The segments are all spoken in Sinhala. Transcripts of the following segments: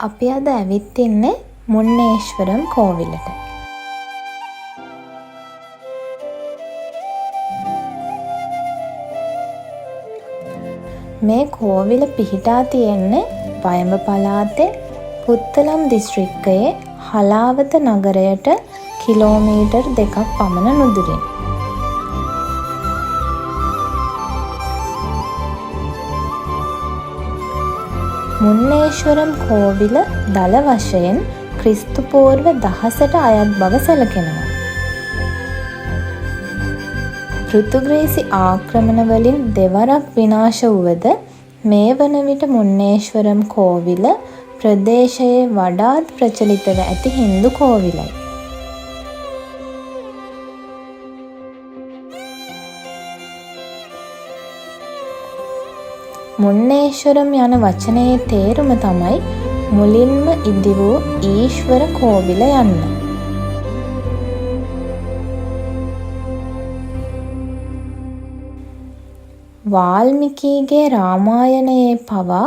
අපි අද ඇවිත් ඉන්නේ මුන්නේශ්වරම් කෝවිලට. මේ කෝවිල පිහිටා තියෙන්නේ වයඹ පළාතේ පුත්තලම් දිස්ත්‍රික්කයේ හලාවත නගරයට කිලෝමීටර් 2ක් පමණ නුදුරින්. මුන්නේශ්වරම් කෝවිල දළ වශයෙන් ක්‍රිස්තු පූර්ව 1000ට අයත් බව සැලකෙනවා. පෘතුගීසි ආක්‍රමණ වලින් දෙවරක් විනාශ වුවද මේ වන විට මුන්නේශ්වරම් කෝවිල ප්‍රදේශයේ වඩාත් ප්‍රචලිතව ඇති හින්දු කෝවිලයි. මුන්නේශ්වරම් යන වචනයේ තේරුම තමයි මුලින්ම ඉදි වූ ඊශ්වර කෝවිල යන්න. වාල්මිකීගේ රාමායනයේ පවා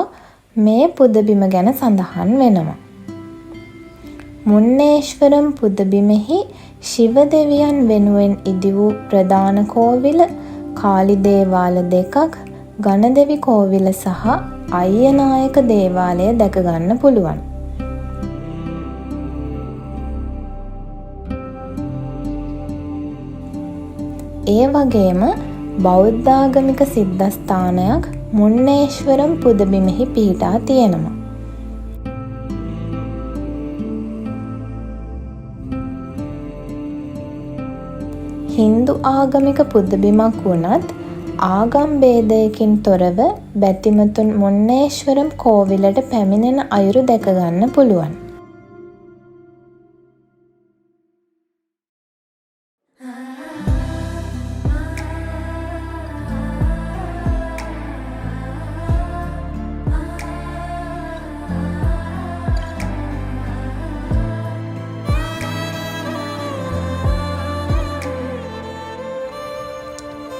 මේ පුදබිම ගැන සඳහන් වෙනවා. මුන්නේශ්වරම් පුදබිමෙහි ශිව දෙවියන් වෙනුවෙන් ඉදි වූ ප්‍රධාන කෝවිල, කාලි දේවාල දෙකක්, ගණදෙවි කෝවිල සහ අයියනායක දේවාලය දැක ගන්න පුළුවන්. ඒ වගේම බෞද්ධාගමික සිද්ධස්ථානයක් මුන්නේශ්වරම් පුදබිමෙහි පිහිටා තියෙනවා. හින්දු ආගමික පුදබිමක් වුණත් ආගම් භේදයකින් තොරව බැතිමතුන් මුන්නේශ්වරම් කෝවිලට පැමිණෙන අයුරු දැක ගන්න පුළුවන්.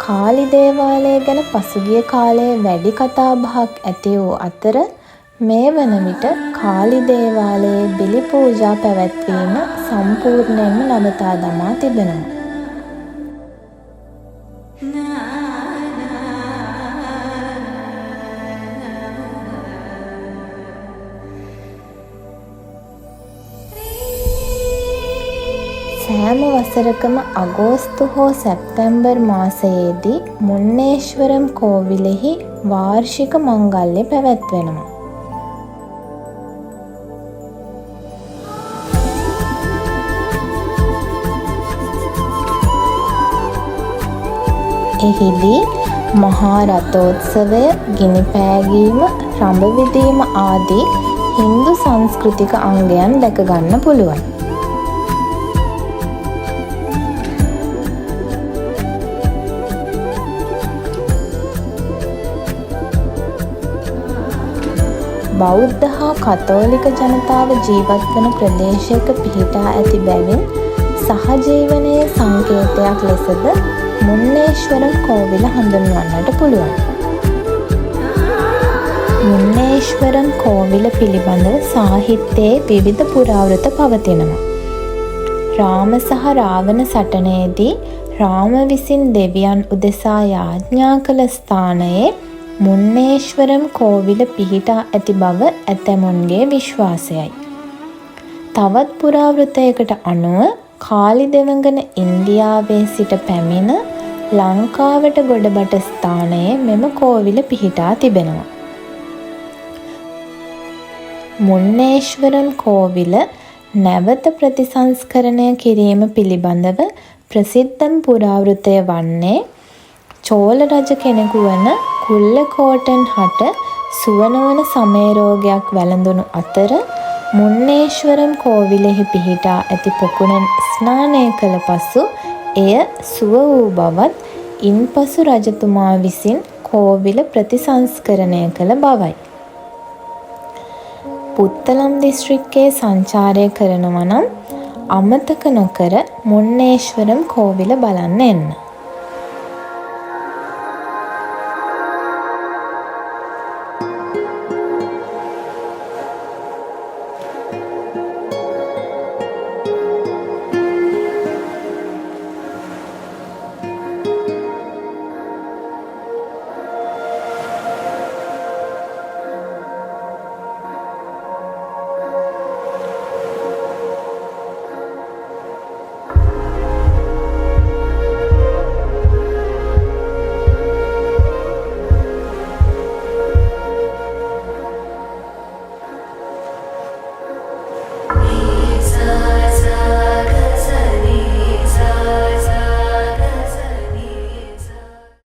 කාලි දේවාලය ගැන පසුගිය කාලයේ වැඩි කතාබහක් ඇති වූ අතර මේ වන විට කාලි දේවාලයේ බිලි පූජා පැවැත්වීම සම්පූර්ණයෙන්ම නවතා දමා තිබෙනවා. සෑම වසරකම අගෝස්තු හෝ සැප්තැම්බර් මාසයේදී මුන්නේශ්වරම් කෝවිලෙහි වාර්ෂික මංගල්‍ය පැවැත්වෙනවා. එහිදී මහා රථෝත්සවය, ගිනි පෑගීම, රඹ විදීම ආදී හින්දු සංස්කෘතික අංගයන් දැක ගන්න පුළුවන්. බෞද්ධ හා කතෝලික ජනතාව ජීවත් වන ප්‍රදේශයක පිහිටා ඇති බැවින් සහජීවනයේ සංකේතයක් ලෙසද මුන්නේශ්වරම් කෝවිල හඳුන්වන්නට පුළුවන්. මුන්නේශ්වරම් කෝවිල පිළිබඳව සාහිත්‍යයේ විවිධ පුරාවෘත පවතිනවා. රාම සහ රාවණ සටනයේදී රාම විසින් දෙවියන් උදෙසා යාඥා කළ ස්ථානයේ මුන්නේශ්වරම් කෝවිල පිහිටා ඇති බව ඇතැමුන්ගේ විශ්වාසයයි. තවත් පුරාවෘතයකට අනුව කාලි දෙවඟන ඉන්දියාවේ සිට පැමිණ ලංකාවට ගොඩබට ස්ථානයේ මෙම කෝවිල පිහිටා තිබෙනවා. මුන්නේශ්වරම් කෝවිල නැවත ප්‍රතිසංස්කරණය කිරීම පිළිබඳව ප්‍රසිද්ධම පුරාවෘතය වන්නේ චෝල රජ කෙනෙකු වන කුල්ලකෝටන් හට සුව නොවන සමය රෝගයක් වැළඳුණු අතර මුන්නේශ්වරම් කෝවිලෙහි පිහිටා ඇති පොකුණෙන් ස්නානය කළ පසු එය සුව වූ බවත් ඉන්පසු රජතුමා විසින් කෝවිල ප්‍රතිසංස්කරණය කළ බවයි. පුත්තලම් දිස්ත්‍රික්කයේ සංචාරය කරනවා නම් අමතක නොකර මුන්නේශ්වරම් කෝවිල බලන්න එන්න.